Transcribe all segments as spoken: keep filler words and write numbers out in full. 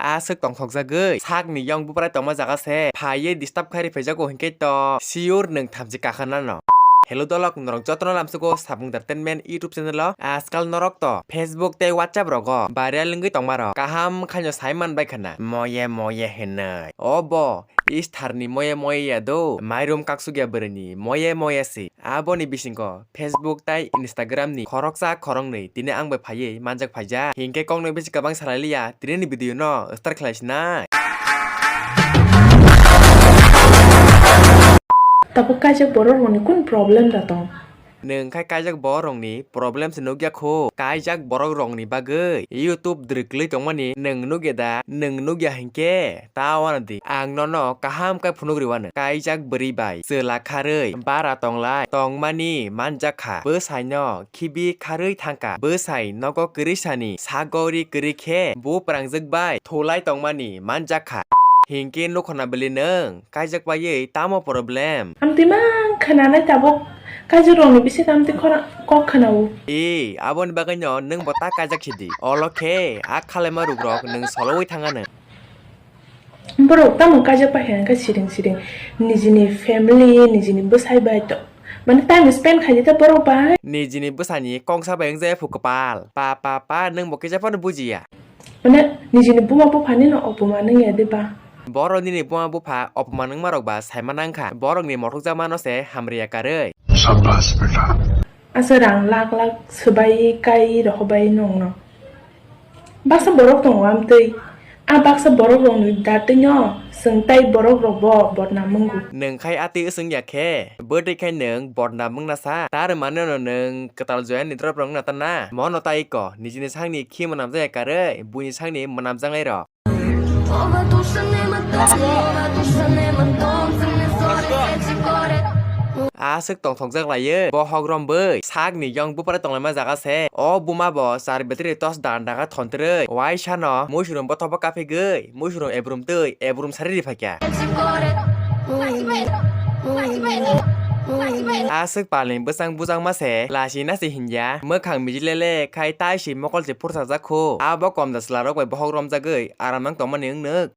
aswk tongthokjagwi sakni yong buprai tongma jaga se phaiwi disturb khairi phaijago hinkhe to sure nwng thamchi kakha nano. Hello dolok, norok jotono lamsugo Sabung Entertainment YouTube channel o. Ajkal norok to Facebook tei WhatsApp rogo viral wngwi tongmarok kaham khaino sai manbai khana moye moye hinwi. O bo Easter ni moye moye ya do, mairum kaksuk ya bwrwi ni moye moye si. Aboni bisingo Facebook tai Instagram ni khoroksa khoroknwi tini ang bai phaiwi manjak phaijak. Hinkhe kokno bisi kwbang salai liya, tini ni video no start khlai sinai. Tabuk kaijak borok rokni kun problem da tong? Nwng khai kaijak borok rokni problem se nukya kho. Kaijak borok rokni bagwi YouTube dwrwk kwlwi tongmani nwng nukya da? Nwng nukya hinkhe ta wana di. Ang nono kaham khe phunuk rwano. Kaijak bwrwi bai chwla kharwi bara tonglai tongmani manjak kha. Bwsai no khibi kharwi thangkha. Bwsai nogo kwrwi sani sagori kwrwi khe bu prangjak bai thulai tongmani manjak kha. Hinkhe nukhona bwlwi nwng kaijak paiwi tamo problem? Amtwi mang khwnanai tabuk. Kaijak rokni bisingo amtwi khorang kok khwnao. E, aboni bagwino nwng bo ta kaijak sidi. Olo khe a khalaima rukrok nwng solowi thangano. Borok tamo kaijak pai khe siring siring nijini family, nijini bwsai bai to, mane time spend khaidi ta borok bai. Nijini bwsani kongsa bai wngjaya phu kwpal. Pa, pa, pa, nwng bo kisa phano bujiya. Mane nijini buma buphani no opoma nung ya de ba? Borok nini buma bupha opoma nungma rok ba saima nang kha. Borok ni mothokjakma no se hamriya karwi. Shabash beta. Asa rang lak lak swbai kai rohobai nung no. Baksa borok tongo amtwi. A baksa borok rok ni datwi no swng tai borok rok bo bodnam mungo. Nwng khai atwi swng ya khe, bwtwi khai nwng bodnam wngna sa. Tar mane no nwng kwtal joya ni drop rok wngna ta na. Mono tai ko, nijini sakni khi mwnamjak ya karwi, buini sakni mwnamjaknai rok. Aswk tongthokjak laiwi bohok rombwi sakni yong bupra tonglaima jaga se. O buma bo char battery torch dan daga thontrwi waisa no muisung rok bothop o kaphigwi muisung rok ebrum twi ebrum sari ri phaikha. Aswk palni bwsang bujangma se lachina se hinya, mwkhang mijilele khai tai si mokol se phursajak kho. Abo komda chwla rok bai bohok romjagwi aram nang tongmani wng nuk.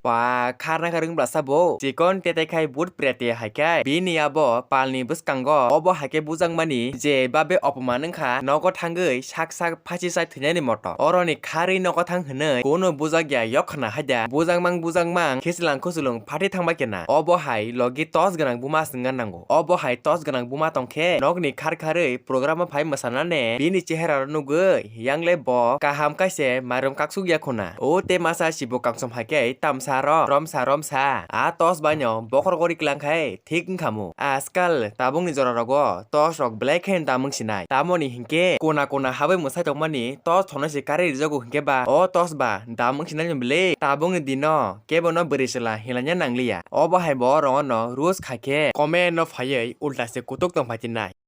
Ba kharna kharwng bwlasa bo chikon tetai khai but prete hai khe bini abo palni bwskango obo hai khe bujakmani je babe opman wngkha nogo thangwi sak sak phachi chai thwinani moto. Oroni kharwi nogo thang hwnwi kuno bujak ya yok khna haida. Bujakmang bujakmang khichlang khuchulung phatwi thangbai khe na. Obo hai logi tos gwnang buma swngna nango. Obo hai tos gwnang buma tong khe nokni khar kharwi program o phai mwsana ne bini chehera rok nugwi yangle bo kaham kaise mairum kaksuk ya khuna. O te masa sibo kangsom hai khe tamsa rok romsa romsa. A tos bai no bokhorok ori klang khai thik wngkha mu. Ajkal tabukni jora rogo tos rok belai khe dam wng sinai. Tamoni hinkhe kona kona habwi mwsai tongmani tos thongnai se karwi rijago hinkhe ba o tos ba dam wng sinai no bwle tabukni dino kebo no bwrwi chwla hinlanya nangliya. Obo hai bo rong no roast khai khe comment no phaiwi ulta se kutuk tong phai tinai.